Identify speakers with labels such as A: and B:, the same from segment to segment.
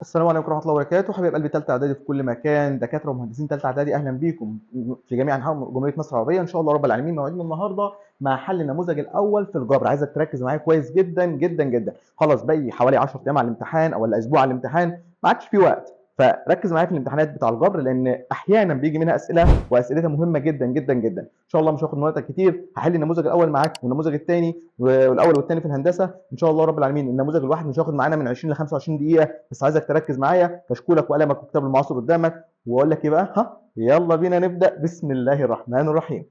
A: السلام عليكم ورحمة الله وبركاته. حبايب قلبي ثالثة اعدادي في كل مكان، دكاترة ومهندسين ثالثة اعدادي، اهلا بيكم في جميع انحاء جمهورية مصر العربية. ان شاء الله رب العالمين موعدنا النهارده مع حل النموذج الاول في الجبر. عايزك تركز معايا كويس جدا جدا جدا. خلاص باقي حوالي 10 ايام على الامتحان او الاسبوع على الامتحان، ما عادش في وقت، فركز معايا في الامتحانات بتاع الجبر لان احيانا بيجي منها اسئلة واسئلتها مهمة جدا جدا جدا. ان شاء الله مش هاخد من وقتك كتير، هحل النموذج الاول معاك والنموذج الثاني والاول والثاني في الهندسة ان شاء الله رب العالمين. النموذج الواحد مش هياخد معانا من 20 ل 25 دقيقة، بس عايزك تركز معايا. كشكولك وقلمك وكتاب المعاصر قدامك، واقول لك ايه بقى، ها يلا بينا نبدا. بسم الله الرحمن الرحيم.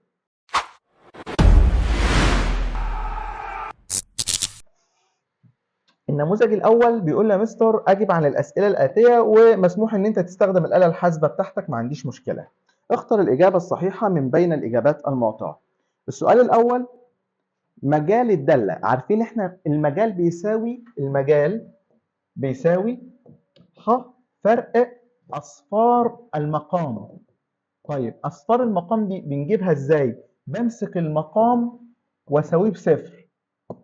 A: النموذج الاول بيقول لي يا مستر اجب عن الاسئلة الاتية، ومسموح ان انت تستخدم الاله الحاسبة بتاعتك، ما عنديش مشكلة. اختر الاجابة الصحيحة من بين الاجابات المعطاه. السؤال الاول، مجال الدالة. عارفين احنا المجال بيساوي، المجال بيساوي ح فرق اصفار المقام. طيب اصفار المقام دي بنجيبها ازاي؟ بمسك المقام واساويه بصفر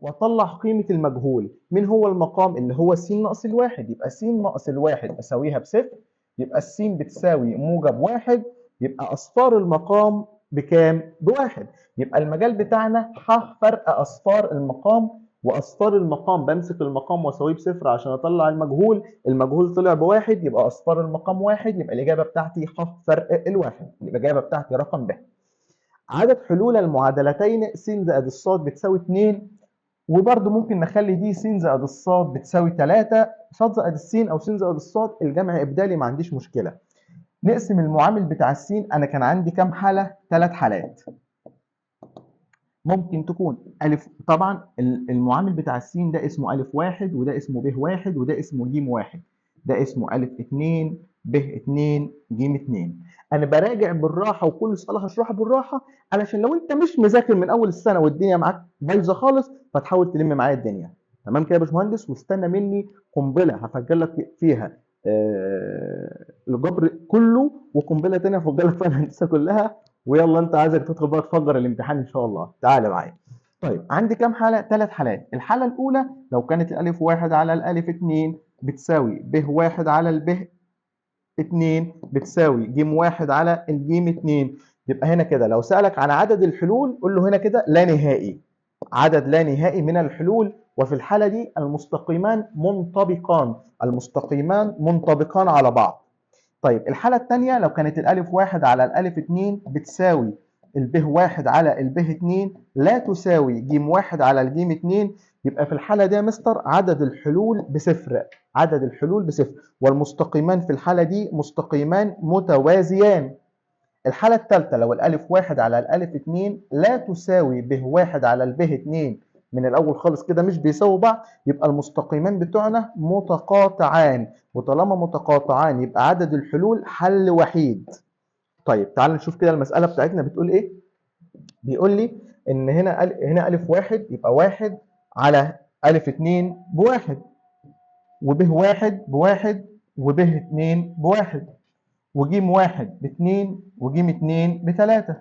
A: واطلع قيمة المجهول. مين هو المقام؟ اللي هو س ناقص الواحد. يبقى س ناقص الواحد اساويها بصفر، يبقى الس بتساوي موجب واحد، يبقى اصفار المقام بكام؟ بواحد. يبقى المجال بتاعنا ح فرق اصفار المقام، واصفار المقام بمسك المقام واساويه بصفر عشان اطلع المجهول، المجهول طلع بواحد، يبقى اصفار المقام واحد، يبقى الاجابة بتاعتي ح فرق الواحد. الاجابة بتاعتي رقم ب. عدد حلول المعادلتين س زائد الصاد بتساوي 2، وبرده ممكن نخلي دي س زائد الصاد بتساوي 3، صاد زائد السين او س زائد الصاد، الجمع ابدالي ما عنديش مشكلة. نقسم المعامل بتاع السين. انا كان عندي كام حاله؟ 3 حالات. ممكن تكون الف، طبعا المعامل بتاع السين ده اسمه الف واحد، وده اسمه ب واحد، وده اسمه ج واحد، ده اسمه الف 2 ب 2 ج 2. انا براجع بالراحة وكل سؤال هشرحه بالراحة علشان لو انت مش مذاكر من اول السنة والدنيا معاك بايظة خالص فتحاول تلم معايا الدنيا. تمام كده يا باشمهندس؟ واستنى مني قنبلة هفجر لك فيها الجبر كله، وقنبله ثانية هفجر لك فيها الهندسة كلها، ويلا انت عايزك تدخل بقى تفجر الامتحان ان شاء الله. تعالى معايا. طيب عندي كام حاله؟ 3 حالات. الحالة الاولى لو كانت الالف 1 على الالف 2 بتساوي ب 1 على الب 2 بتساوي ج 1 على الجيم 2. يبقى هنا كده لو سألك عن عدد الحلول قول له هنا كده لا نهائي، عدد لا نهائي من الحلول، وفي الحالة دي المستقيمان منطبقان، المستقيمان منطبقان على بعض. طيب الحالة الثانية لو كانت الألف 1 على الألف 2 بتساوي الب 1 على الب 2 لا تساوي ج 1 على الجيم 2، يبقى في الحالة دي يا مستر عدد الحلول بصفر، عدد الحلول بصفر، والمستقيمان في الحالة دي مستقيمان متوازيان. الحالة الثالثة لو الألف 1 على الألف 2 لا تساوي ب 1 على الب 2، من الأول خالص كده مش بيساووا بعض، يبقى المستقيمان بتوعنا متقاطعان، وطالما متقاطعان يبقى عدد الحلول حل وحيد. طيب تعال نشوف كده المسألة بتاعتنا بتقول إيه. بيقول لي إن هنا ألف 1 يبقى 1 على ألف 2 بواحد، وب 1 بواحد، وب 2 بواحد، وجيم 1 باتنين، وجيم 2 بتلاتة.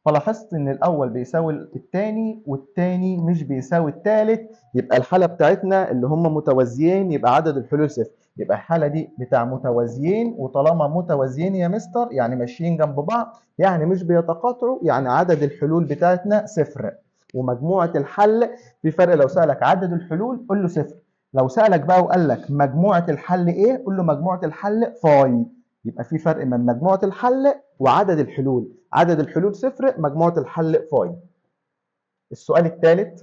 A: فلاحظت إن الأول بيساوي التاني والتاني مش بيساوي التالت، يبقى الحالة بتاعتنا اللي هم متوازيين يبقى عدد الحلول صفر. يبقى الحالة دي بتاع متوازيين، وطالما متوازيين يا مستر يعني ماشيين جنب بعض، يعني مش بيتقاطعوا، يعني عدد الحلول بتاعتنا صفر. ومجموعة الحل في فرق، لو سألك عدد الحلول قول له صفر، لو سألك بقى وقال لك مجموعة الحل إيه قول له مجموعة الحل فاي. يبقى في فرق من مجموعة الحل وعدد الحلول، عدد الحلول صفر، مجموعة الحل فاي. السؤال الثالث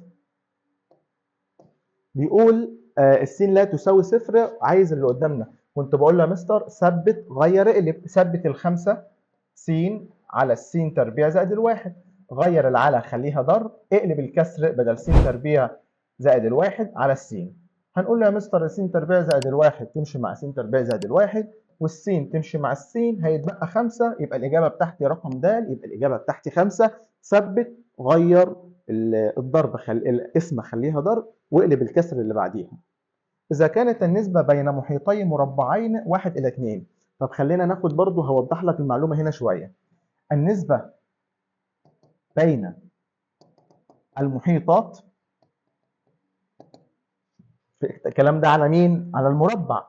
A: بيقول السين لا تساوي صفر، عايز اللي قدامنا. كنت بقول له يا مستر ثبت غير اقلب، ثبت الخمسة س على السين تربيع زائد الواحد، غير العلى خليها ضرب، اقلب الكسر بدل س تربيع زائد الواحد على السين. هنقول له يا مستر السين تربيع زائد الواحد تمشي مع س تربيع زائد الواحد، والسين تمشي مع السين، هيتبقى 5، يبقى الإجابة بتاعتي رقم د، يبقى الإجابة بتاعتي 5. ثبت غير الضرب، القسمة خليها ضرب، واقلب الكسر اللي بعديها. إذا كانت النسبة بين محيطي مربعين 1 إلى 2، طب خلينا ناخد برضو هوضح لك المعلومة هنا شوية. النسبة بين المحيطات، الكلام ده على مين؟ على المربع.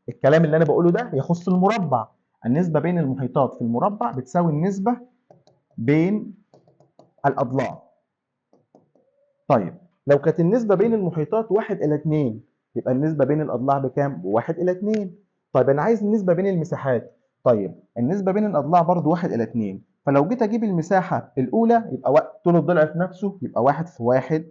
A: الكلام اللي انا بقوله ده يخص المربع. النسبة بين المحيطات في المربع بتساوي النسبة بين الاضلاع. طيب لو كانت النسبة بين المحيطات 1 إلى 2 يبقى النسبة بين الاضلاع بكام؟ ب1 إلى 2. طيب انا عايز النسبة بين المساحات. طيب النسبة بين الاضلاع برضو 1 إلى 2، فلو جيت اجيب المساحة الاولى يبقى طول الضلع في نفسه يبقى 1 في 1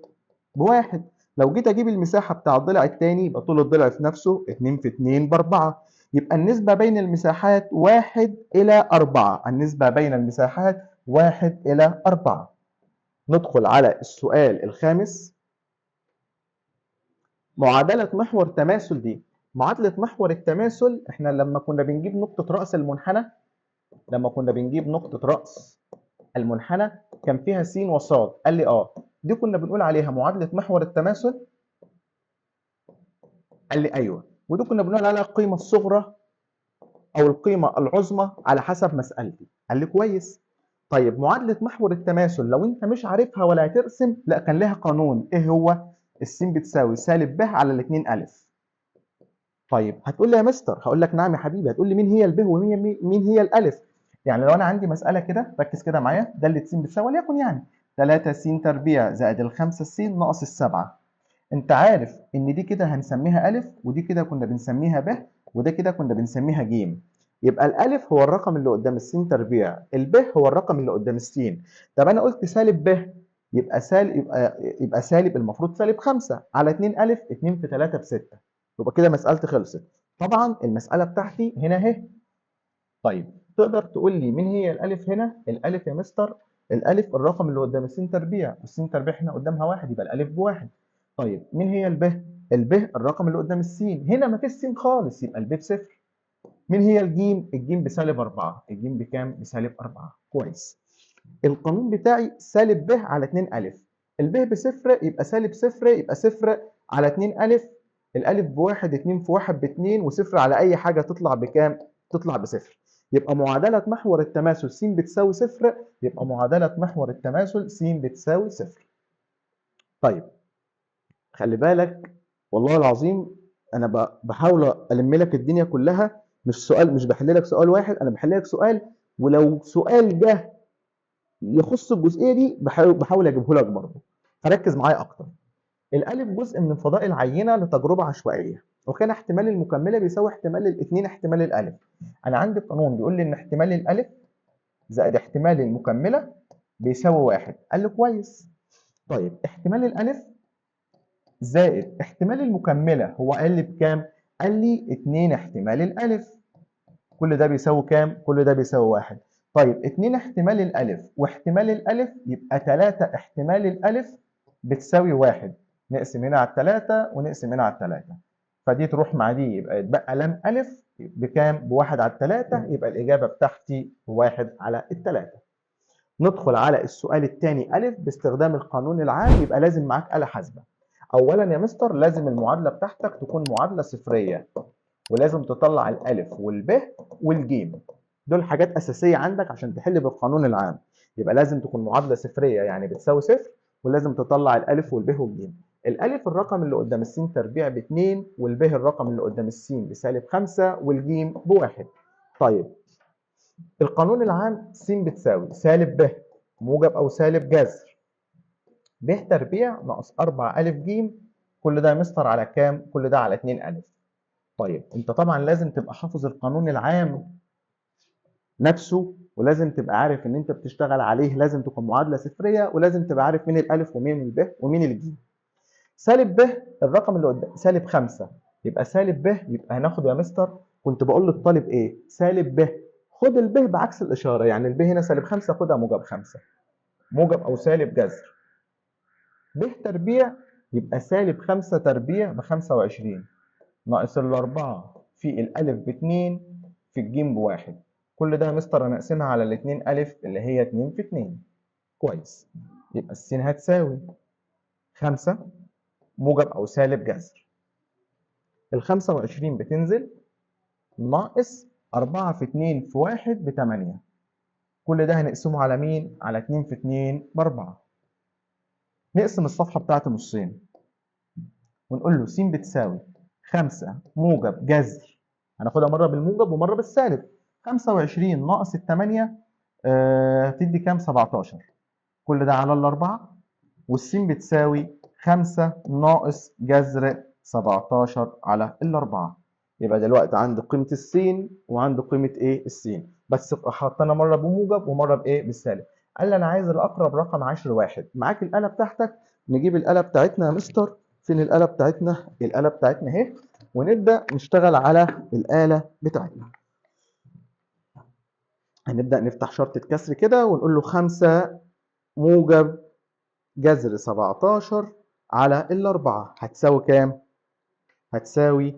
A: ب1. لو جيت اجيب المساحة بتاع الضلع الثاني يبقى طول الضلع في نفسه 2 في 2 ب4. يبقى النسبة بين المساحات 1 إلى 4. النسبة بين المساحات 1 إلى 4. ندخل على السؤال الخامس. معادلة محور تماثل دي. معادلة محور التماثل احنا لما كنا بنجيب نقطة رأس المنحنى، لما كنا بنجيب نقطة رأس المنحنى كان فيها س وص. قال لي دي كنا بنقول عليها معادلة محور التماثل. قال لي ايوه، ودي كنا بنقول عليها القيمة الصغرى او القيمة العظمى على حسب مسألتي. قال لي كويس. طيب معادلة محور التماثل لو انت مش عارفها ولا هترسم، لا كان لها قانون. ايه هو؟ السين بتساوي سالب ب على الاتنين ألف. طيب هتقول لي يا مستر، هقول لك نعم يا حبيبي. هتقول لي مين هي الب ومين هي الألف؟ يعني لو انا عندي مسألة كده، ركز كده معايا، دالة س بتساوي وليكن يعني 3 س تربيع زائد 5 س ناقص 7. انت عارف ان دي كده هنسميها ألف، ودي كده كنا بنسميها ب، وده كده كنا بنسميها ج. يبقى الألف هو الرقم اللي قدام السين تربيع، الب هو الرقم اللي قدام السين. طب أنا قلت سالب ب يبقى سالب، يبقى سالب، المفروض سالب 5 على 2 ألف، 2 في 3 ب6. يبقى كده مسألتي خلصت. طبعا المسألة بتاعتي هنا أهي. طيب تقدر تقول لي مين هي الألف هنا؟ الألف يا مستر، الألف الرقم اللي قدام السين تربيع، والسين تربيع هنا قدامها 1، يبقى الألف ب1. طيب مين هي الب؟ الب الرقم اللي قدام السين، هنا مفيش سين خالص، يبقى الب بصفر. مين هي الجيم؟ الجيم بسالب 4، الجيم بكام؟ بسالب 4. كويس. القانون بتاعي سالب ب على 2 ألف، الب بصفر يبقى سالب صفر يبقى صفر على 2 ألف، الألف بواحد، 2 في 1 ب2، وصفر على أي حاجة تطلع بكام؟ تطلع بصفر. يبقى معادلة محور التماثل س بتساوي صفر، يبقى معادلة محور التماثل س بتساوي صفر. طيب خلي بالك، والله العظيم أنا بحاول ألم لك الدنيا كلها، مش سؤال، مش بحل لك سؤال واحد، أنا بحل لك سؤال، ولو سؤال جه يخص الجزئية دي بحاول أجيبه لك برضه، فركز معايا أكتر. الألف جزء من فضاء العينة لتجربة عشوائية، وكان احتمال المكملة بيساوي احتمال الاثنين احتمال الألف. أنا عندي قانون بيقول لي إن احتمال الألف زائد احتمال المكملة بيساوي 1. قال لي كويس. طيب احتمال الألف زائد احتمال المكملة هو قال لي بكام؟ قال لي 2 احتمال الألف. كل ده بيساوي كام؟ كل ده بيساوي 1. طيب 2 احتمال الألف واحتمال الألف يبقى 3 احتمال الألف بتساوي 1. نقسم هنا على 3 ونقسم هنا على 3، فدي تروح مع دي، يبقى يتبقى لام ألف بكام؟ ب1 على 3، يبقى الإجابة بتاعتي 1 على 3. ندخل على السؤال الثاني ألف باستخدام القانون العام، يبقى لازم معاك آلة حاسبة. أولا يا مستر لازم المعادلة بتاعتك تكون معادلة صفرية، ولازم تطلع الألف والب والجيم، دول حاجات أساسية عندك عشان تحل بالقانون العام. يبقى لازم تكون معادلة صفرية يعني بتساوي صفر، ولازم تطلع الألف والب والجيم. الألف الرقم اللي قدام السين تربيع ب2، والب الرقم اللي قدام السين بسالب 5، والجيم ب1. طيب القانون العام س بتساوي سالب ب موجب أو سالب جذر ب تربيع ناقص 4 ألف ج، كل ده يا مستر على كام؟ كل ده على 2 ألف. طيب أنت طبعا لازم تبقى حافظ القانون العام نفسه، ولازم تبقى عارف إن أنت بتشتغل عليه، لازم تكون معادلة صفرية، ولازم تبقى عارف مين الألف ومين الب ومين الج. سالب ب الرقم اللي قدام سالب 5، يبقى سالب ب، يبقى هناخد يا مستر، كنت بقول للطالب ايه؟ سالب ب، خد الب بعكس الاشارة، يعني الب هنا سالب 5 خدها موجب 5، موجب او سالب جذر. ب تربيع يبقى سالب 5 تربيع ب 25 ناقص ال4 في الالف ب2 في الجيم ب1، كل ده يا مستر انا اقسمها على الاتنين الف اللي هي 2 في 2. كويس، يبقى السين هتساوي 5 موجب او سالب جذر ال 25 بتنزل ناقص 4 في 2 في 1 ب8، كل ده هنقسمه على مين؟ على 2 في 2 ب4. نقسم الصفحة بتاعت نصين ونقول له س بتساوي 5 موجب جذر هناخدها مرة بالموجب ومرة بالسالب. 25 ناقص ال8 تدي كام؟ 17، كل ده على الأربعة، والسين بتساوي 5 ناقص جذر 17 على الأربعة. يبقى دلوقتي عند قيمة السين وعند قيمة إيه؟ السين، بس حطينا مرة بموجب ومرة بإيه؟ بالسالب. قال لي أنا عايز الأقرب رقم 10 واحد. معاك الآلة بتاعتك، نجيب الآلة بتاعتنا يا مستر. فين الآلة بتاعتنا؟ الآلة بتاعتنا أهي، ونبدأ نشتغل على الآلة بتاعتنا. هنبدأ نفتح شرطة كسر كده ونقول له 5 موجب جذر 17 على الأربعة هتساوي كام؟ هتساوي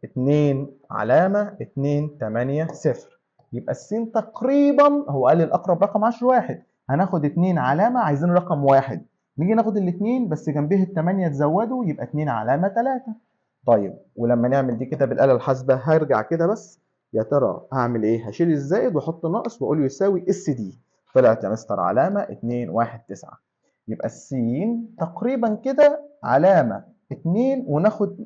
A: 2.280. يبقى السين تقريبا، هو قال الأقرب رقم 10 واحد، هناخد 2 علامة، عايزين رقم واحد، نيجي ناخد الاتنين بس جنبه التمانية تزودوا يبقى 2.3. طيب ولما نعمل دي كده بالآلة الحاسبة هرجع كده، بس يا ترى هعمل ايه؟ هشيل الزائد واحط ناقص واقول يساوي اس دي. طلعت يا مستر علامة 219. يبقى السين تقريبا كده علامة 2، وناخد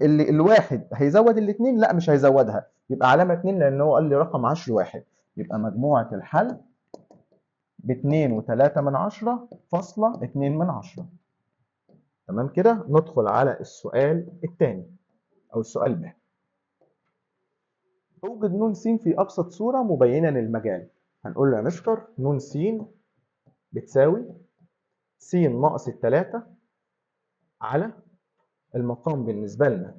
A: الواحد هيزود الاتنين، لا مش هيزودها، يبقى علامة 2 لأن هو قال لي رقم 10 واحد. يبقى مجموعة الحل باتنين وتلاتة من عشرة فاصلة اتنين من عشرة. تمام كده؟ ندخل على السؤال الثاني أو السؤال ب. أوجد ن س في أبسط صورة مبينا المجال. هنقول له يا مستر ن س بتساوي س ناقص التلاتة على المقام بالنسبة لنا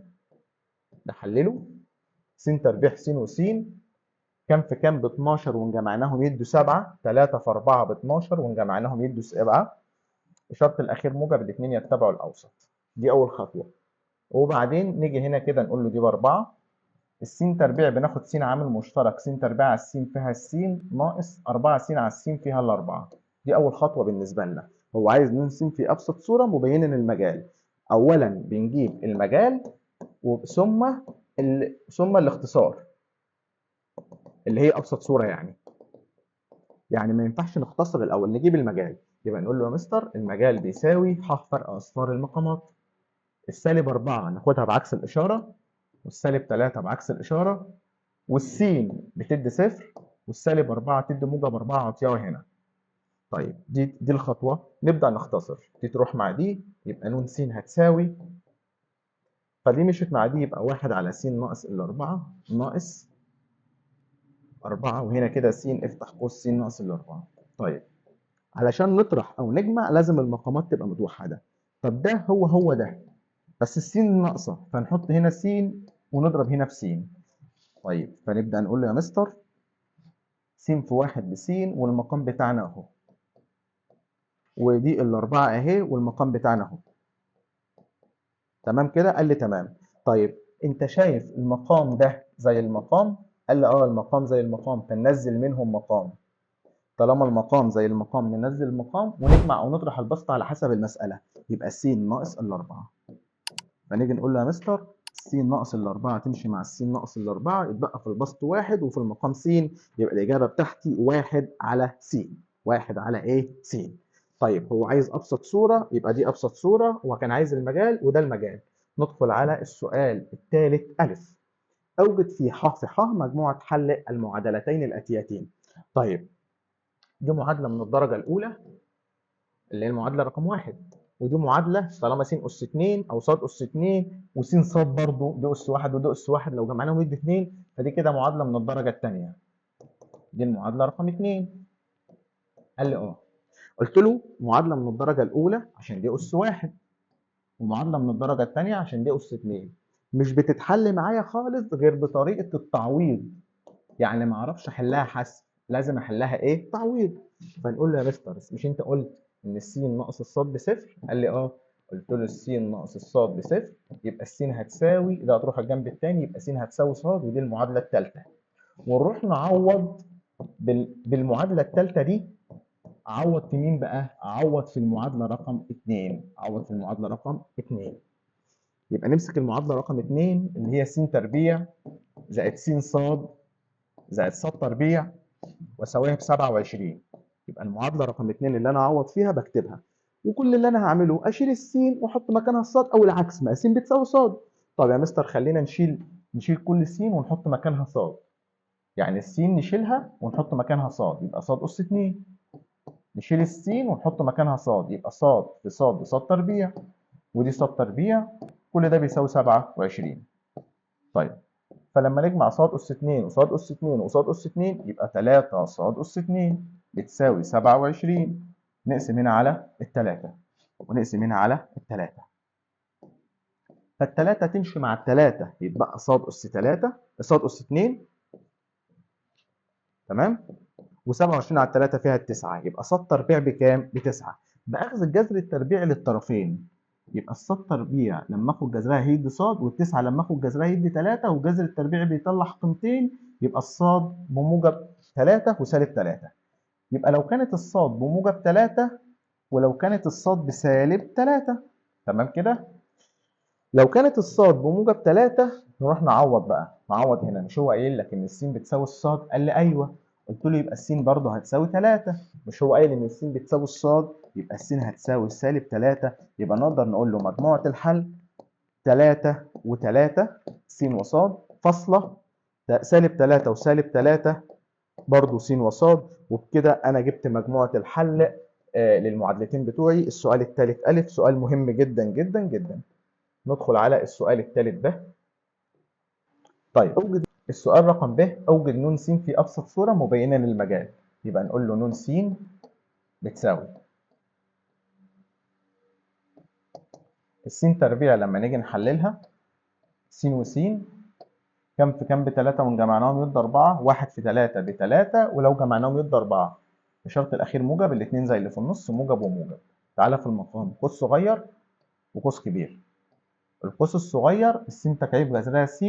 A: نحلله س تربيع س وس، كام في كام؟ ب 12 ونجمعناهم يدوا 7، 3 في 4 ب 12 ونجمعناهم يدوا 7. الشرط الأخير موجب، الاتنين يتبعوا الأوسط. دي أول خطوة. وبعدين نيجي هنا كده نقول له دي ب4، السين تربيع بناخد س عامل مشترك، س تربيع على السين فيها السين ناقص 4 س على السين فيها الأربعة. دي أول خطوة بالنسبة لنا. هو عايز ن س في أبسط صورة مبينا المجال. أولا بنجيب المجال ثم الاختصار اللي هي أبسط صورة، يعني ما ينفعش نختصر الأول، نجيب المجال. يبقى نقول له يا مستر المجال بيساوي ح فرق أصفار المقامات، السالب 4 ناخدها بعكس الإشارة، والسالب 3 بعكس الإشارة، والسين بتدي صفر، والسالب 4 تدي موجب 4 عطيها هنا. طيب دي الخطوة. نبدأ نختصر، دي تروح مع دي يبقى ن س هتساوي، فدي مشيت مع دي يبقى 1 على س ناقص الأربعة ناقص 4، وهنا كده س افتح قوس س ناقص الأربعة. طيب علشان نطرح أو نجمع لازم المقامات تبقى متوحدة. طب ده هو هو ده، بس السين ناقصة، فنحط هنا س ونضرب هنا في س. طيب فنبدأ نقول له يا مستر س في 1 بس، والمقام بتاعنا أهو، ودي الأربعة أهي، والمقام بتاعنا أهو. تمام كده؟ قال لي تمام. طيب أنت شايف المقام ده زي المقام؟ قال لي أه المقام زي المقام، فننزل منهم مقام. طالما المقام زي المقام ننزل المقام ونجمع أو نطرح البسط على حسب المسألة. يبقى س ناقص الأربعة. فنيجي نقول له يا مستر س ناقص الأربعة تمشي مع الس ناقص الأربعة، يتبقى في البسط 1 وفي المقام س، يبقى الإجابة بتاعتي 1 على س. 1 على إيه؟ س. طيب هو عايز أبسط صورة، يبقى دي أبسط صورة، وكان عايز المجال وده المجال. ندخل على السؤال الثالث ألف. أوجد في ح في ح مجموعة حل المعادلتين الآتيتين. طيب دي معادلة من الدرجة الأولى اللي هي المعادلة رقم 1، ودي معادلة طالما س أس 2 أو ص أس 2 وس ص برضه، دي أس 1 ودي أس 1، لو جمعناهم يدي 2، فدي كده معادلة من الدرجة الثانية. دي المعادلة رقم 2. قال لي أه. قلت له معادلة من الدرجة الأولى عشان دي أس 1، ومعادلة من الدرجة الثانية عشان دي أس 2. مش بتتحل معايا خالص غير بطريقة التعويض، يعني ما أعرفش أحلها حسب، لازم أحلها إيه؟ تعويض. فنقول له يا مستر مش أنت قلت إن السين ناقص الصاد بصفر؟ قال لي أه. قلت له السين ناقص الصاد بصفر، يبقى السين هتساوي، ده هتروح الجنب الثاني يبقى س هتساوي صاد، ودي المعادلة الثالثة. ونروح نعوض بالمعادلة الثالثة دي. أعوض في مين بقى؟ أعوض في المعادلة رقم 2، أعوض في المعادلة رقم 2. يبقى نمسك المعادلة رقم 2 اللي هي س تربيع زائد س ص زائد ص تربيع واساويها ب 27. يبقى المعادلة رقم 2 اللي أنا أعوض فيها بكتبها، وكل اللي أنا هعمله أشيل السين وأحط مكانها الصاد أو العكس، ما س بتساوي صاد. طب يا مستر خلينا نشيل نشيل كل س ونحط مكانها ص، يعني السين نشيلها ونحط مكانها ص يبقى ص أس 2، نشيل السين ونحط مكانها ص يبقى ص في ص بص تربيع، ودي ص تربيع، كل ده بيساوي 27. طيب فلما نجمع ص أس 2 وص أس 2 وص أس 2 يبقى 3 ص أس 2 بتساوي 27، نقسم هنا على التلاتة ونقسم هنا على التلاتة، فالتلاتة تمشي مع التلاتة يتبقى ص أس 3 ص أس 2، تمام؟ و27 على التلاتة فيها التسعة، يبقى ص تربيع بكام؟ بتسعة. بأخذ الجذر التربيعي للطرفين، يبقى الص تربيع لما اخد جذرها هيدي ص، والتسعة لما اخد جذرها هيدي 3، والجذر التربيعي بيطلع قيمتين، يبقى الصاد بموجب 3 وسالب 3. يبقى لو كانت الصاد بموجب 3 ولو كانت الصاد بسالب 3، تمام كده؟ لو كانت الصاد بموجب 3 نروح نعوض بقى، نعوض هنا، مش هو قايل لك ان السين بتساوي الصاد؟ قال لي ايوه. قلت له يبقى السين برضه هتساوي 3، مش هو قايل ان السين بتساوي الصاد؟ يبقى السين هتساوي سالب 3، يبقى نقدر نقول له مجموعة الحل 3 و3 س وصاد فاصلة سالب 3 وسالب 3 برضه س وصاد، وبكده أنا جبت مجموعة الحل للمعادلتين بتوعي. السؤال الثالث ألف سؤال مهم جدا جدا جدا. ندخل على السؤال الثالث ب. طيب أوجد السؤال رقم ب، أوجد ن س في أبسط صورة مبينة للمجال. يبقى نقول له ن س بتساوي السين تربيع، لما نيجي نحللها س وس كم في كم بتلاتة ونجمعناهم يدي 4، 1 في 3 بتلاتة، ولو جمعناهم يدي 4. الشرط الأخير موجب، الاتنين زي اللي في النص موجب وموجب. تعالى في المقام قوس صغير وقوس كبير. القوس الصغير السين تكعيب جذرها س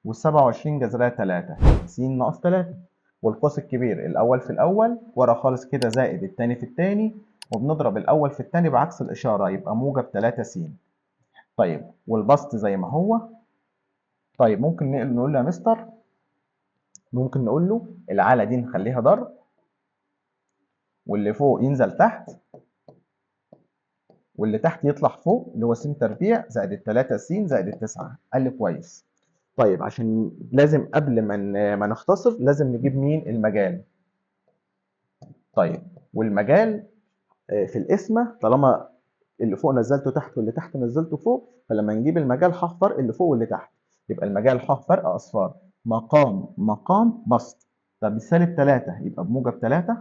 A: وال27 جذرها 3، س ناقص 3. والقوس الكبير الأول في الأول ورا خالص كده زائد التاني في التاني، وبنضرب الأول في التاني بعكس الإشارة يبقى موجب 3 س. طيب والبسط زي ما هو. طيب ممكن نقول له يا مستر، ممكن نقول له العلى دي نخليها ضرب واللي فوق ينزل تحت واللي تحت يطلع فوق، اللي هو س تربيع زائد التلاتة س زائد التسعة. قال لي كويس. طيب عشان لازم قبل ما نختصر لازم نجيب مين؟ المجال. طيب والمجال في القسمة طالما اللي فوق نزلته تحت واللي تحت نزلته فوق، فلما نجيب المجال ح فرق اللي فوق واللي تحت، يبقى المجال ح فرق أصفار مقام مقام بسط. طب السالب 3 يبقى بموجب 3،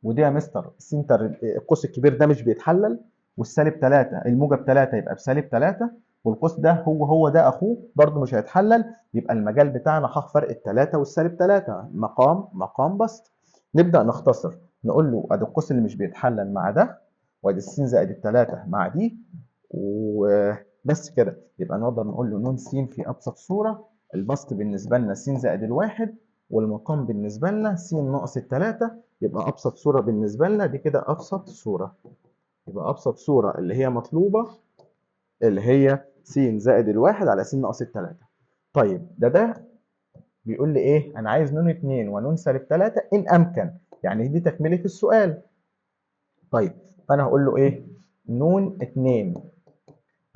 A: ودي يا مستر السنتر القوس الكبير ده مش بيتحلل، والسالب 3 الموجب 3 يبقى بسالب 3، والقوس ده هو هو ده اخوه برده مش هيتحلل، يبقى المجال بتاعنا ح فرق التلاتة والسالب 3 مقام مقام بسط. نبدأ نختصر، نقول له ادي القوس اللي مش بيتحلل مع ده، وادي السين زائد التلاتة مع دي، وبس كده. يبقى نقدر نقول له ن س في ابسط صورة، البسط بالنسبة لنا س زائد الواحد، والمقام بالنسبة لنا س ناقص التلاتة، يبقى ابسط صورة بالنسبة لنا دي كده ابسط صورة. يبقى ابسط صورة اللي هي مطلوبة اللي هي س زائد الواحد على س ناقص التلاتة. طيب ده بيقول لي ايه؟ انا عايز ن 2 ون سالب 3 ان امكن، يعني دي تكملة السؤال. طيب فانا هقول له ايه؟ ن 2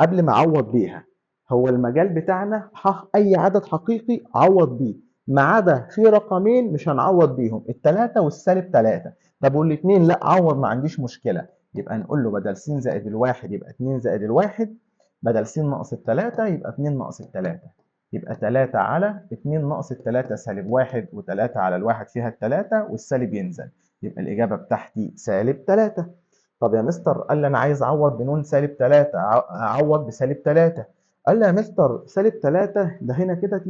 A: قبل ما اعوض بيها، هو المجال بتاعنا اي عدد حقيقي عوض بيه، ما عدا في رقمين مش هنعوض بيهم، التلاتة والسالب 3. طب والاتنين لا عوض ما عنديش مشكلة، يبقى نقول له بدل س زائد الواحد يبقى 2 زائد الواحد، بدل س ناقص التلاتة يبقى 2 ناقص التلاتة، يبقى 3 على 2 ناقص التلاتة سالب 1، و3 على الواحد فيها التلاتة والسالب ينزل، يبقى الإجابة بتاعتي سالب 3. طب يا مستر قال لي أنا عايز أعوض بنون سالب 3، أعوض بسالب 3. قال لي يا مستر سالب 3 ده هنا كده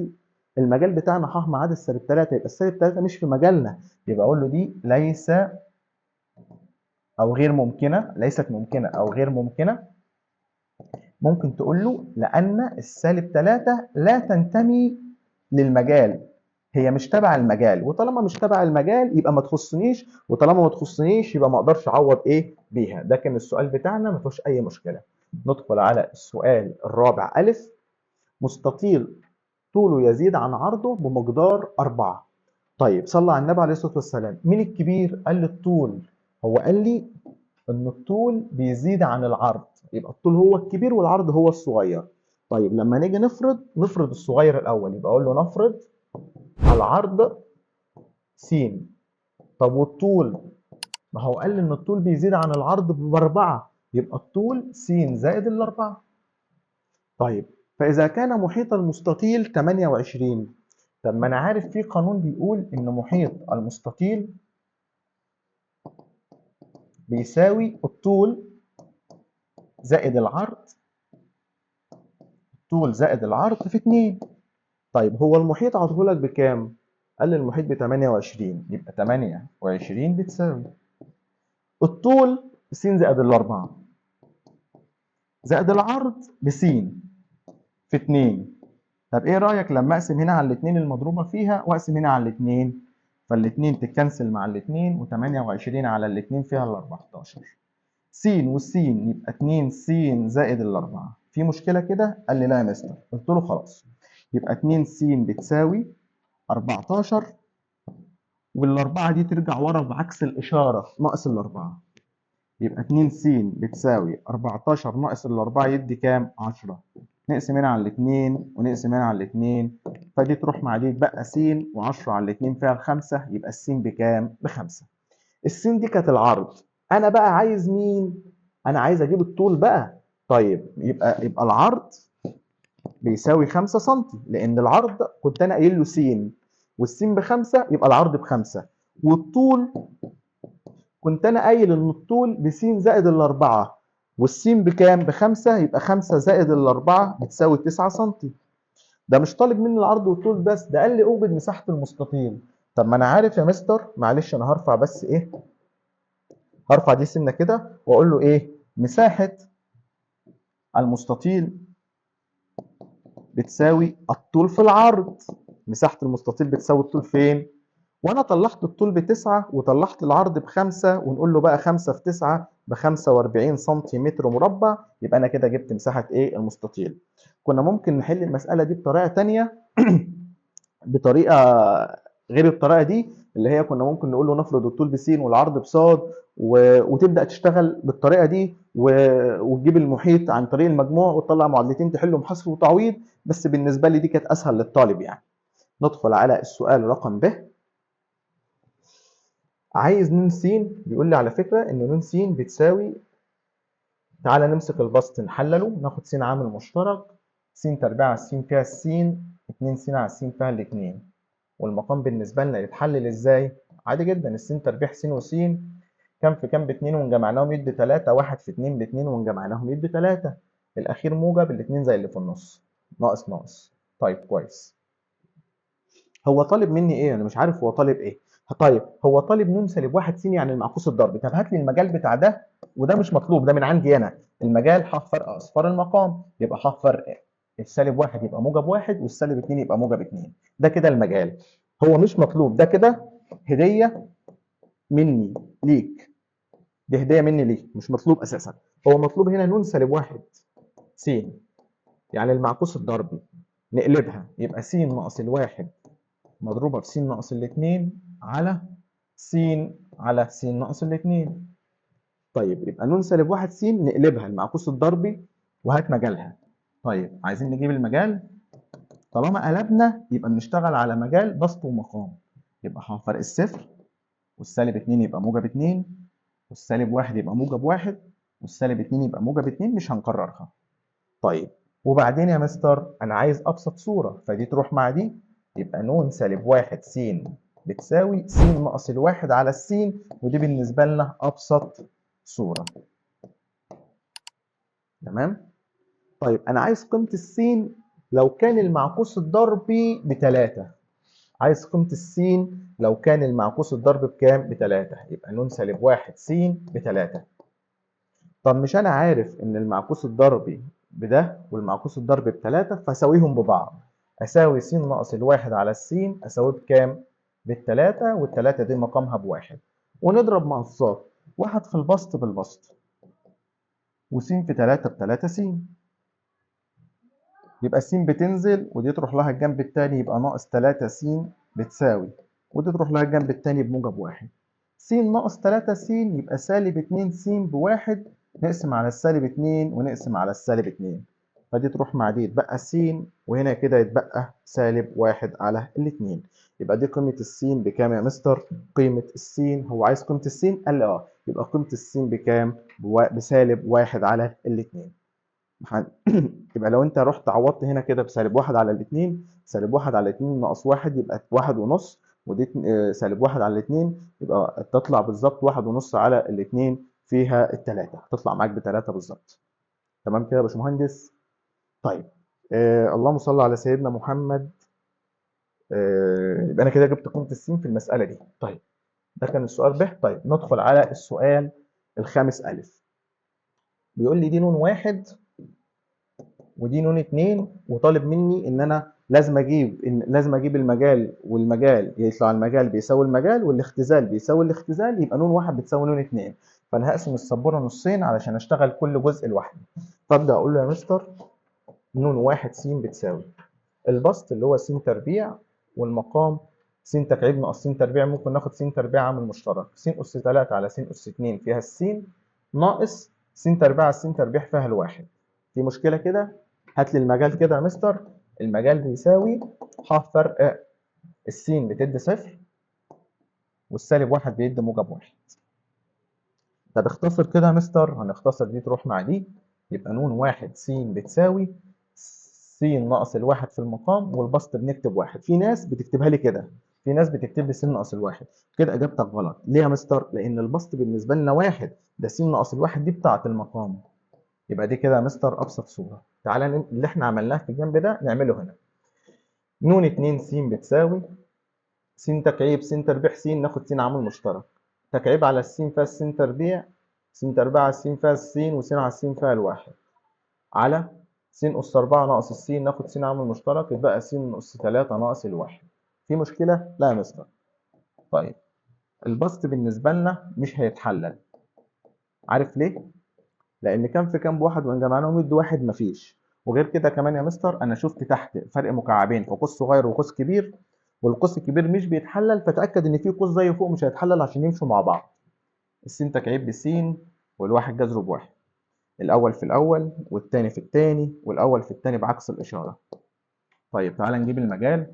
A: المجال بتاعنا ح ما عدا السالب 3، يبقى السالب 3 مش في مجالنا، يبقى أقول له دي ليس أو غير ممكنة، ليست ممكنة أو غير ممكنة. ممكن تقول له لأن السالب 3 لا تنتمي للمجال، هي مش تبع المجال، وطالما مش تبع المجال يبقى ما تخصنيش، وطالما ما تخصنيش يبقى ما اقدرش اعوض ايه بيها. ده كان السؤال بتاعنا ما فيهوش اي مشكلة. ندخل على السؤال الرابع ألف. مستطيل طوله يزيد عن عرضه بمقدار 4. طيب صلى على النبي عليه الصلاة والسلام، مين الكبير؟ قال لي الطول. هو قال لي ان الطول بيزيد عن العرض، يبقى الطول هو الكبير والعرض هو الصغير. طيب لما نيجي نفرض الصغير الاول، يبقى اقول له نفرض العرض س. طب والطول؟ ما هو قال لي ان الطول بيزيد عن العرض ب4، يبقى الطول س زائد ال4. طيب فإذا كان محيط المستطيل 28، طب ما أنا عارف في قانون بيقول إن محيط المستطيل بيساوي الطول زائد العرض، الطول زائد العرض في 2. طيب هو المحيط عطاهولك بكام؟ قال لي المحيط ب 28، يبقى 28 بتساوي الطول س زائد ال4 زائد العرض بس في 2. طب ايه رأيك لما اقسم هنا على الاثنين المضروبة فيها واقسم هنا على الاثنين، فالاثنين تتكنسل مع الاثنين، و28 على الاثنين فيها ال 14. س وس يبقى 2 س زائد ال4. في مشكلة كده؟ قال لي لا يا مستر. قلت له خلاص، يبقى 2 س بتساوي 14، والأربعة دي ترجع ورا بعكس الإشارة ناقص الأربعة، يبقى 2 س بتساوي 14 ناقص الأربعة يدي كام؟ 10. نقسم هنا على الاتنين ونقسم هنا على الاتنين، فدي تروح مع دي، تبقى س، و10 على الاتنين فيها الخمسة، يبقى السين بكام؟ ب5. السين دي كانت العرض، أنا بقى عايز مين؟ أنا عايز أجيب الطول بقى. طيب يبقى العرض بيساوي 5 سنتي، لأن العرض كنت أنا قايل له س، والسين ب5 يبقى العرض ب5، والطول كنت أنا قايل إن الطول بس زائد ال4، والسين بكام؟ ب5، يبقى 5 زائد ال4 بتساوي 9 سنتي. ده مش طالب مني العرض والطول بس، ده قال لي أوجد مساحة المستطيل. طب ما أنا عارف يا مستر، معلش أنا هرفع بس إيه؟ هرفع دي سنة كده وأقول له إيه؟ مساحة المستطيل بتساوي الطول في العرض. مساحة المستطيل بتساوي الطول فين؟ وأنا طلعت الطول ب9 وطلعت العرض ب5، ونقول له بقى 5 في 9 ب45 سنتيمتر مربع، يبقى أنا كده جبت مساحة إيه؟ المستطيل. كنا ممكن نحل المسألة دي بطريقة تانية، بطريقة غير الطريقة دي، اللي هي كنا ممكن نقول له نفرض الطول بس والعرض بصاد، وتبدأ تشتغل بالطريقة دي، وتجيب المحيط عن طريق المجموع وتطلع معادلتين تحلهم حصر وتعويض، بس بالنسبة لي دي كانت أسهل للطالب يعني. ندخل على السؤال رقم ب. عايز ن س، بيقول لي على فكرة إن ن س بتساوي، تعالى نمسك البسط نحلله، ناخد س عامل مشترك، س تربيع على س فيها السين، 2 س على س فيها الاتنين، والمقام بالنسبة لنا يتحلل إزاي؟ عادي جدا، السين تربيع س وس كام في كام باتنين ونجمعناهم يدي تلاتة، واحد في اتنين باتنين ونجمعناهم يدي تلاتة، الأخير موجب، الاتنين زي اللي في النص، ناقص ناقص. طيب كويس. هو طالب مني إيه؟ أنا مش عارف هو طالب إيه. طيب هو طالب ن سالب 1 س يعني المعكوس الضرب. طب هات لي المجال بتاع ده، وده مش مطلوب، ده من عندي أنا. المجال ح فرق أصفار المقام، يبقى ح فرق السالب 1 يبقى موجب 1، والسالب 2 يبقى موجب 2. ده كده المجال، هو مش مطلوب، ده كده هدية مني ليك، دي هدية مني ليك، مش مطلوب أساسا. هو مطلوب هنا ن سالب 1 س يعني المعكوس الضربي، نقلبها يبقى س ناقص الواحد مضروبة في س ناقص الاتنين على س على س ناقص الاتنين. طيب يبقى ن سالب 1 س نقلبها المعكوس الضربي وهات مجالها. طيب عايزين نجيب المجال، طالما قلبنا يبقى بنشتغل على مجال بسط ومقام، يبقى ح فرق الصفر والسالب 2 يبقى موجب 2، والسالب 1 يبقى موجب 1، والسالب 2 يبقى موجب 2، مش هنكررها. طيب وبعدين يا مستر أنا عايز أبسط صورة، فدي تروح مع دي، يبقى ن سالب 1 س بتساوي س ناقص الواحد على السين، ودي بالنسبة لنا أبسط صورة. تمام؟ طيب أنا عايز قيمة السين لو كان المعكوس الضربي ب3، عايز قيمة السين لو كان المعكوس الضرب بكام؟ ب3، يبقى ن سالب 1 س ب3. طب مش أنا عارف إن المعكوس الضربي بده والمعكوس الضربي ب3، فأساويهم ببعض، أساوي س ناقص الواحد على السين أساويه بكام؟ بالتلاتة، والتلاتة دي مقامها بواحد، ونضرب مقصات، 1 في البسط بالبسط، وس في 3 بتلاتة س، يبقى س بتنزل ودي تروح لها الجنب التاني، يبقى ناقص 3 س بتساوي، ودي تروح لها الجنب التاني بموجب 1، س ناقص 3 س يبقى سالب 2 س بواحد، نقسم على السالب 2 ونقسم على السالب 2، فدي تروح مع دي يتبقى س، وهنا كده يتبقى سالب 1 على الاتنين. يبقى دي قيمة السين بكام يا مستر؟ قيمة السين، هو عايز قيمة السين؟ قال لي يبقى قيمة السين بكام؟ بسالب 1 على الاتنين. يبقى لو انت رحت عوضت هنا كده بسالب 1 على الاتنين، سالب 1 على الاتنين ناقص 1 يبقى 1.5، ودي سالب 1 على الاتنين يبقى تطلع بالظبط 1.5 على الاتنين فيها التلاتة، هتطلع معاك بتلاتة بالظبط. تمام كده يا باشمهندس؟ طيب اللهم صل على سيدنا محمد. يبقى انا كده جبت قيمة السين في المسألة دي. طيب ده كان السؤال ب. طيب ندخل على السؤال الخامس ألف. بيقول لي دي نون 1 ودي نون 2، وطالب مني ان انا لازم اجيب المجال، والمجال يطلع المجال بيساوي المجال، والاختزال بيساوي الاختزال، يبقى نون 1 بتساوي نون 2. فانا هقسم السبوره نصين علشان اشتغل كل جزء لوحده. فابدا اقول له يا مستر نون 1 س بتساوي البسط اللي هو س تربيع، والمقام س تكعيب ناقص س تربيع، ممكن ناخد س تربيع عامل مشترك، س اس 3 على س اس 2 فيها الس ناقص س تربيع على س تربيع فيها الواحد. في مشكلة كده؟ هات لي المجال كده يا مستر. المجال بيساوي ح فرق السين بتدي 0 والسالب 1 بيدي موجب 1. طب اختصر كده يا مستر، هنختصر دي تروح مع دي، يبقى نون 1 س بتساوي س ناقص الواحد في المقام، والبسط بنكتب 1. في ناس بتكتبها لي كده، في ناس بتكتب لي س ناقص الواحد، كده اجابتك غلط. ليه يا مستر؟ لان البسط بالنسبة لنا 1، ده س ناقص الواحد دي بتاعه المقام. يبقى دي كده يا مستر ابسط صوره. تعالى اللي احنا عملناه في الجنب ده نعمله هنا. نون 2 س بتساوي س تكعيب س تربيع س، ناخد س عامل مشترك، تكعيب على السين فيها الس تربيع، س تربيع على السين فيها السين، وس على السين فيها الواحد، على س أس 4 ناقص السين، ناخد س عامل مشترك، يبقى س أس 3 ناقص الواحد. في مشكلة؟ لا يا مستر. طيب البسط بالنسبة لنا مش هيتحلل، عارف ليه؟ لأن كام في كام بواحد، وإن جمعناهم يدوا 1 مفيش. وغير كده كمان يا مستر أنا شفت تحت فرق مكعبين، فقوس صغير وقوس كبير، والقوس الكبير مش بيتحلل، فتأكد إن في قوس زي فوق مش هيتحلل عشان يمشوا مع بعض. السين تكعيب بسين والواحد جذره بواحد، الأول في الأول والتاني في التاني، والأول في التاني بعكس الإشارة. طيب تعالى نجيب المجال.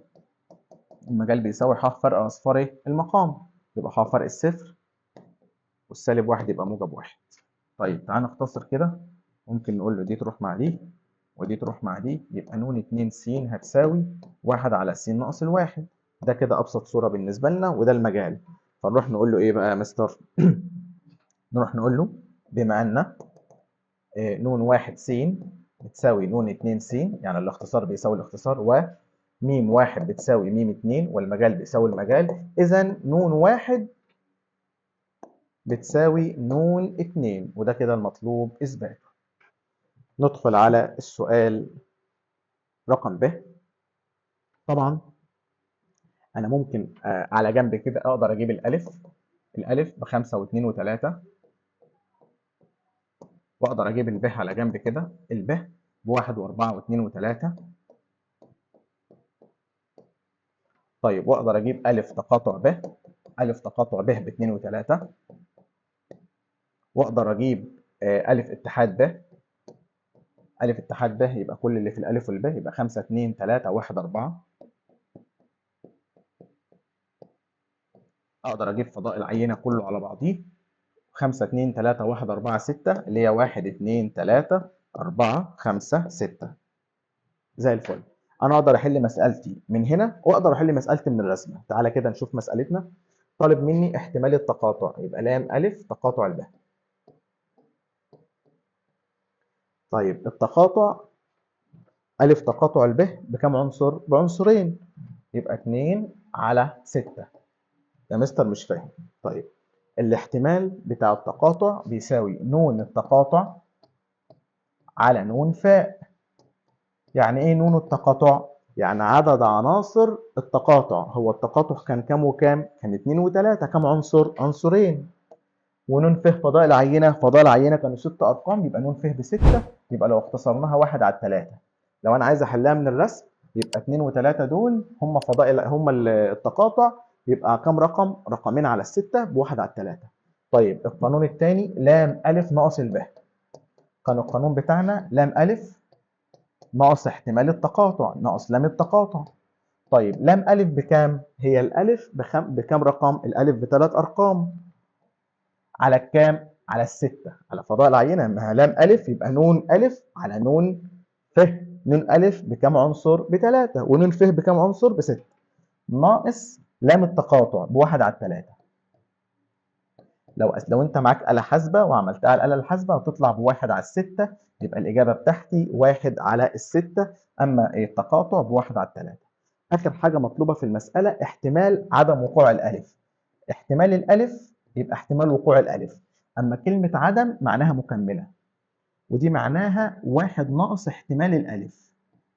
A: المجال بيساوي ح فرق أصفار إيه؟ المقام، يبقى ح فرق الصفر والسالب 1 يبقى موجب 1. طيب تعالى نختصر كده، ممكن نقول له دي تروح مع دي ودي تروح مع دي، يبقى نون 2 س هتساوي 1 على س ناقص الواحد. ده كده أبسط صورة بالنسبة لنا، وده المجال. فنروح نقول له إيه بقى يا مستر؟ نروح نقول له بما أن نون 1 س بتساوي نون 2 س، يعني الاختصار بيساوي الاختصار، وميم 1 بتساوي ميم 2، والمجال بيساوي المجال، إذا نون 1 بتساوي نون 2، وده كده المطلوب إثباته. ندخل على السؤال رقم ب. طبعا أنا ممكن على جنب كده أقدر أجيب الألف، الألف ب5 و2 و3، وأقدر أجيب الب على جنب كده، الب ب1 و4 و2 و3. طيب وأقدر أجيب ألف تقاطع ب، ألف تقاطع ب ب2 و3، وأقدر أجيب ألف اتحاد ب، ألف اتحاد ب يبقى كل اللي في الألف والب يبقى 5 2 3 1 4. أقدر أجيب فضاء العينة كله على بعضيه، 5 2 3 1 4 6 اللي هي 1 2 3 4 5 6. زي الفل. أنا أقدر أحل مسألتي من هنا وأقدر أحل مسألتي من الرسمة. تعالى كده نشوف مسألتنا. طالب مني احتمال التقاطع، يبقى لام ألف تقاطع الب. طيب التقاطع ألف تقاطع الب بكام عنصر؟ بعنصرين، يبقى 2 على 6. يا مستر مش فاهم. طيب الاحتمال بتاع التقاطع بيساوي نون التقاطع على نون فاء. يعني ايه نون التقاطع؟ يعني عدد عناصر التقاطع. هو التقاطع كان كام وكام؟ كان 2 و3، كام عنصر؟ عنصرين. ونون ف فضاء العينة، فضاء العينة كانوا 6 أرقام، يبقى نون ف ب6، يبقى لو اختصرناها 1 على 3. لو أنا عايز أحلها من الرسم يبقى 2 و3 دول هم فضاء، هم التقاطع، يبقى كام رقم؟ رقمين على 6 ب1 على 3. طيب القانون الثاني لام ألف ناقص الب. كان القانون بتاعنا لام ألف ناقص احتمال التقاطع، ناقص لام التقاطع. طيب لام ألف بكام؟ هي الألف بكام رقم؟ الألف بثلاث أرقام. على الكام؟ على الستة، على فضاء العينة. ما لام ألف يبقى نون ألف على نون ف. نون ألف بكام عنصر؟ بثلاثة، ونون ف بكام عنصر؟ بستة. ناقص لام التقاطع بواحد على الثلاثة. لو أنت معاك آلة حاسبة وعملتها على الآلة الحاسبة هتطلع بواحد على الستة، يبقى الإجابة بتاعتي واحد على الستة، أما التقاطع بواحد على الثلاثة. آخر حاجة مطلوبة في المسألة احتمال عدم وقوع الألف. احتمال الألف يبقى احتمال وقوع الألف، أما كلمة عدم معناها مكملة، ودي معناها واحد ناقص احتمال الألف.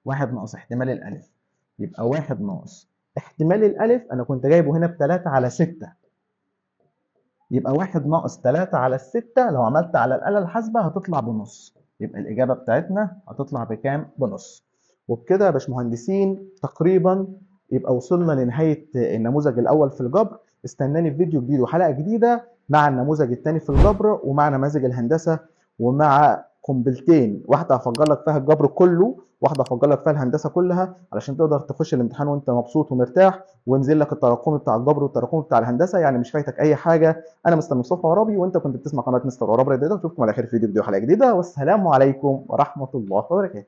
A: واحد ناقص احتمال الألف يبقى واحد ناقص احتمال الألف، أنا كنت جايبه هنا بتلاتة على ستة، يبقى واحد ناقص تلاتة على الستة، لو عملت على الآلة الحاسبة هتطلع بنص، يبقى الإجابة بتاعتنا هتطلع بكام؟ بنص. وبكده يا باشمهندسين تقريبا يبقى وصلنا لنهاية النموذج الأول في الجبر. استناني في فيديو جديد وحلقة جديدة مع النموذج الثاني في الجبر، ومع نماذج الهندسة، ومع قنبلتين، واحدة هفجر لك فيها الجبر كله، واحدة هفجر لك فيها الهندسة كلها، علشان تقدر تخش الامتحان وانت مبسوط ومرتاح، وانزل لك التراكمي بتاع الجبر والتراكمي بتاع الهندسة، يعني مش فايتك أي حاجة. أنا مستر مصطفى عرابي، وانت كنت بتسمع قناة مستر عرابي رياضة. اشوفكم على خير في فيديو جديد وحلقة جديدة، والسلام عليكم ورحمة الله وبركاته.